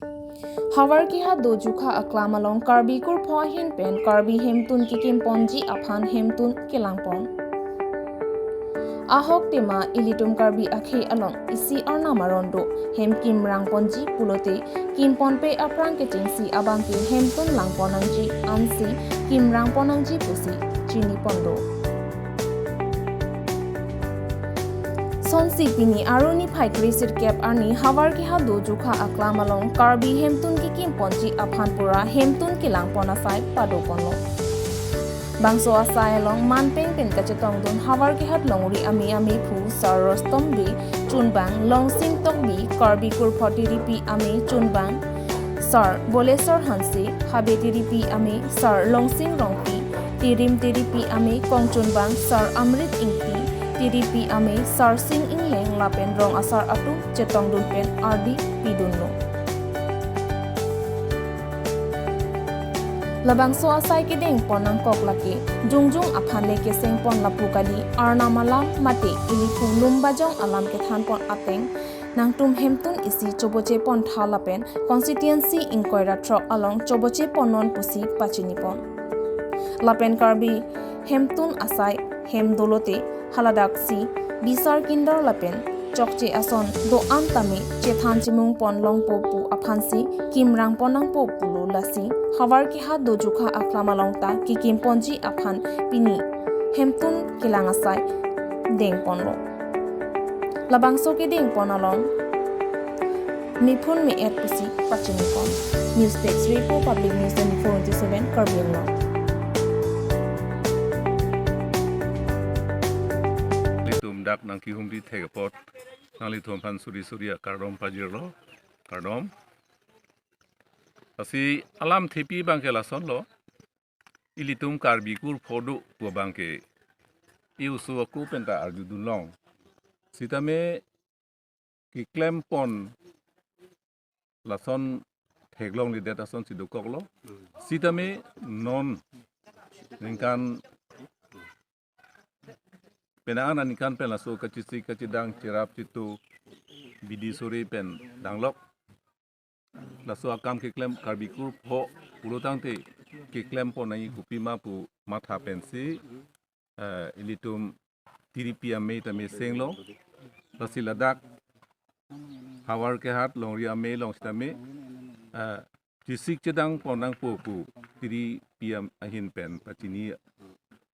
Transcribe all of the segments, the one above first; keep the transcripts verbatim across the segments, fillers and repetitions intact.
Havarkehat Dojukha aklam along Karbi Kurpho ahin pen Karbi hemtun kekim ponji aphan hemtun kelang pon. Ahok tema ilitum Karbi akhei along isi arnam aron do, hem kimrang ponji pulote kim ponpe aphrang kechengsi abangke hemtun lang pon nangji ansi kimrang pon nangji pusi chini pon do. Sonsi pini Arni phai kre sirkep arni Havarkehat Dojukha aklam along Karbi hemtun kekim ponji aphan pura hemtun kelang pon asai pado ponlo. Bangso asai along manpeng pen kachetongdun Havarkehat Longri Ame Amephu Sar Rostom Bey chunbang, Longsing Tokbi, Karbi Kurpho Tiripi Ame chunbang Sar Bolesor Hanse, Habe Tiripi Ame Sar Longsing Rongpi, Tirim Tiripi Ame kongchunbang Sar Amrit Ingti, Tiripi Ame Sar Sing Ingleng lapen rong asar atum chetongdun pen ardi pidunlo. Labangso asai kedeng pon nangkok lake jongjung aphan le keseng pon lapu kali, arnam alam mate iliphung lumbajong alam kethan pon ateng nangtum hemtun isi choboche pon tha lapen constituency ingkoi ra throk along choboche pon non pusi pachini pon. Lapen Karbi hemtun asai hem dolote haladak si bisar kindar lapen chokche ason do-an tame chethan chimung pon longpo pu aphansi kimrang pon nangpo pulo, lasi Havarkehat Dojukha aklam along ta kekim ponji aphan pini hemtun kelang asai deng ponlo. Labangso kedeng pon along mephun me-et pusi pachini pon. News Desk Report, Public News twenty-four into seven, Karbi Anglong. Ilitum dak nangkehumri thek apot nanglitum aphan suri suri akardom pajirlo, kardom. Lasi alamthepi abangke lasonlo, ilitum Karbi Kurpho do pu abangke e-oso ako penta arjudun long. Sitame keklem pon lason theklongledet asonsi dokoklo. Sitame non ningkan penang aningkan pen laso kachesik kachedang cherap chetu bidi sore pen danglok. Laso akam keklem Karbi Kurpho pulotangte keklem pon nangji kopima pu matha pensi, eh, ilitum Tiripi Ame tame senglo. Lasi ladak Havarkehat Longri Ame along sitame, eh, chesik chedang pon nangpo pu Tiripi Ame ahin pen pachini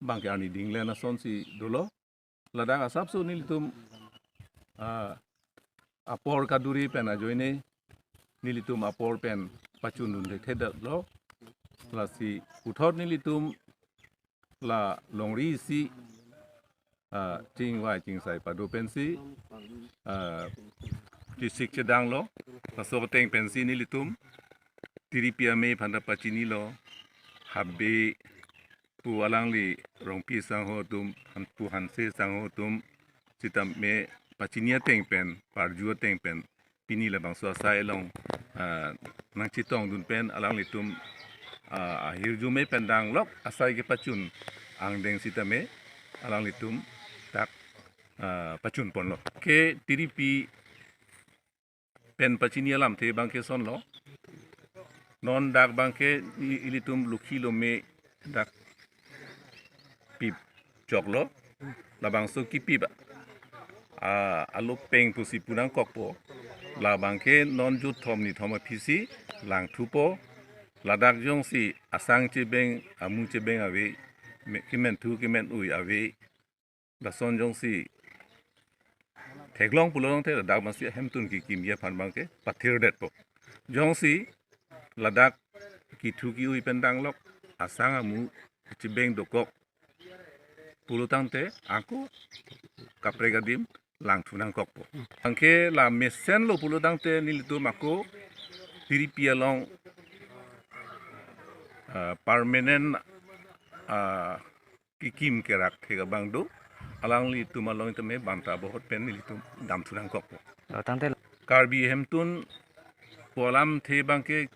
abangke arni dinglen asonsi dolo. Ladak asapso nelitum, ah, apor kaduri pen ajoine nelitum apor pen pachundun thekthedetlo. Lasi puthot nelitum la longri isi, ah, chingvai chingsai pado pensi, ah, chesik chedanglo. Laso ateng pensi nelitum Tiripi Ame aphanta pachinilo, Habe pu alangli Rongpi sangho atum, Han-, pu Hanse sangho atum sitame pachini ateng pen, parju ateng pen, pini labangso asai along, ah, nangchetongdun pen alanglitum, ah, ahirjume pen danglok asai kepachun angdeng sitame alanglitum dak, ah, pachun ponlo. Ke Tiripi pen pachini alamthe abangke lasonlo. Non dak abangke i-, ilitum lukhi lome dak pip choklo. Labangso kipip a, a, alopeng pusi pu nangkokpo. Labangke non jutthom nithom aphisi langthupo. Ladak jongsi asang chebeng, amu chebeng ave, me-, kementhu kemen-ui ave. Lason jongsi theklong pulotangte ladak masi hemtun kekimji aphan abangke pathirdetpo. Jongsi ladak kethu ke-ui pen danglok, asang amu chebeng dokok pulotangte ako kaprek adim langthu nangkokpo. Anke la mesenlo pulotangte nelitum ako Tiripi along, ah, permanent, ah, kekim kerak thek abang do, alanglitum along tame banta bohot pen nelitum damthu nangkokpo. Lo tangte Karbi hemtun pu alamthe abangke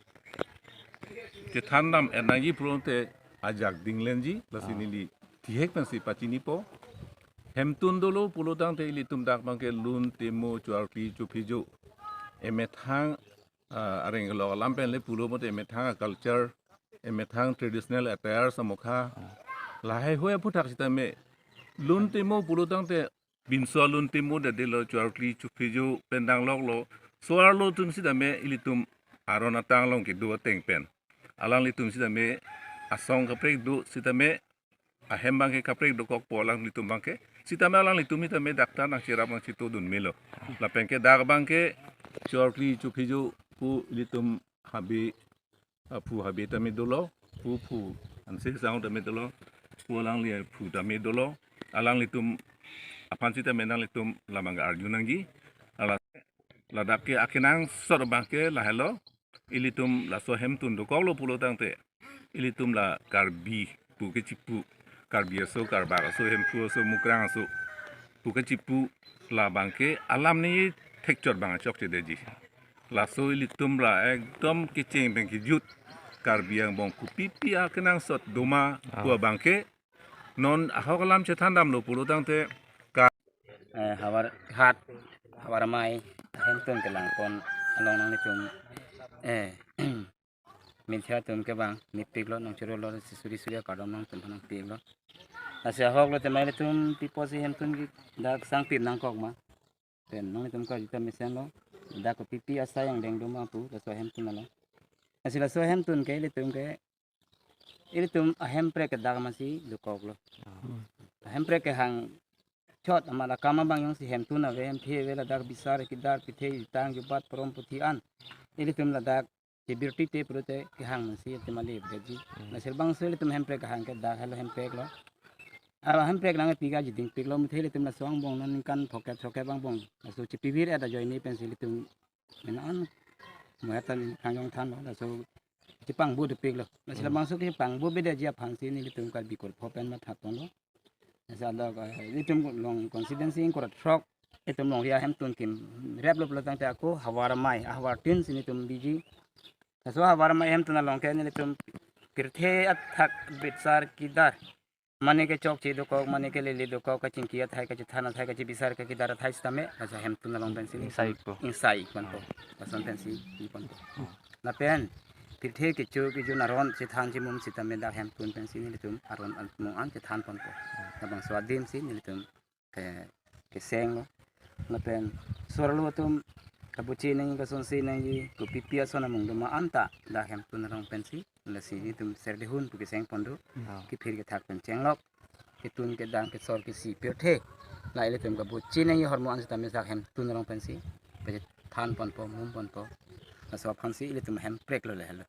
chethan dam-et nangji pulote ajak dinglenji, lasi, ah, neli thihek pensi pachinipo. Hemtun dolo pulotangte ilitum dak abangke lun, temo, chuarkli, chuphijo, emethang ah, areng kelok alam pen le pulo mate emethang culture, emethang traditional attire samokha. Lahai hoi aphuthak sitame lun timo pulo tangte binso lun timo dade lo, chuarkli chuphijo pen danglok lo. So-arlo atum sitame ilitum aron atang along kedo ateng pen alanglitum sitame asong kaprek do sitame ahem abangke kaprek dokokpo alanglitum abangke. Sitame alanglitum sitame dak ta nangcherap nangchito dun melo. Lapen ke dak abangke chuarkli chuphijo pu ilitum habe, ah, phu habe tame dolo, pu phu ansi sang tame dolo, pu alangli phu tame dolo. Alanglitum aphan sitame nanglitum labang arju nangji. Ala ladak ke akenangsot abangke lahelo. Ilitum laso ahemtun dokoklo pulo tangte ilitum la Karbi pu kechipu, Karbi aso, Karbak aso, Hemphu aso, Mukrang aso pu kechipu labangke alam ni thekchot abang chokche deji. Laso ilitum la ekdom kecheng pen kejut Karbi angbong kopipi akenangsot doma pu abangke non ahok alam chethan damlo pulo tangte ka eh, Havar hat, Havar Amei ahemtun kelangpon along nanglitum, eh, media atum ke bang mepiklo, nangchorolo, si suri suri akardom nangtum aphan nangpiklo. Lasi ahoklo tema ilitum pi apotsi ahemtun ke dak sangpip nangkok ma. Pen nanglitum karju ta mesenlo. Dak kopipi asai angdeng doma pu laso ahemtun along. Lasi laso ahemtun ke ilitum ke, ilitum ahemprek ke dak masi dokoklo. Ahemprek kehang chot amat akam abang jongsi hemtun ave, hemphe ave, ladak bisar kidar pithe itang jubat porom puthi an ilitum ladak chebirti te pulote kehang masi ilitum ale beji. Lasi labangso ilitum hemprek kehang ke dak helo, hempreklo. Aro hemprek nangpi ga jiding piklo, muthe ilitum laso angbong non ningkan throkkep throkkep angbong laso chepivir et ajoine pensi ilitum mena an muhatan kangjong thanlo, laso chepangbu dopiklo. Lasi labangso kepangbu bedeji aphansi nelitum Karbi Kurpho pen mathaponlo. Lasi adok, eh, ilitum along constituency ingkoi ra throk, itum along ri ahemtun kimreplo pulo tangte ako Havar Amei, Havar tin si nelitum biji. Laso Havar Amei ahemtun along ke nelitum pirthe athak bitsar kidar, mane ke chokche dokok, mane ke lele dokok, kachingki athai, kachethan athai, kachebisar, kakidar athai sitame laso ahemtun along pensi ingsai ikpo. Ingsai ikponpo. Lason pensi ikponpo. Lapen pirthe kecho kejun aron chethan chemum sitame dak ahemtun pensi nelitum aron an mung an chethanponpo. Labangso adim si nelitum ke, kesenglo. Lapen so-arlo atum kabuchi nangji, kasonsi nangji, kopipi ason amung doma anta dak ahemtun along pensi, lasi nelitum serdehun pu kesengpon do. Kephir kethak pen chenglok, ketun kedang kesor kesi pirthe, la ilitum kabuchi nangji ahormu an sitame dak ahemtun along pensi pachethanponpo, mumponpo. Laso aphansi ilitum hempreklo le helo.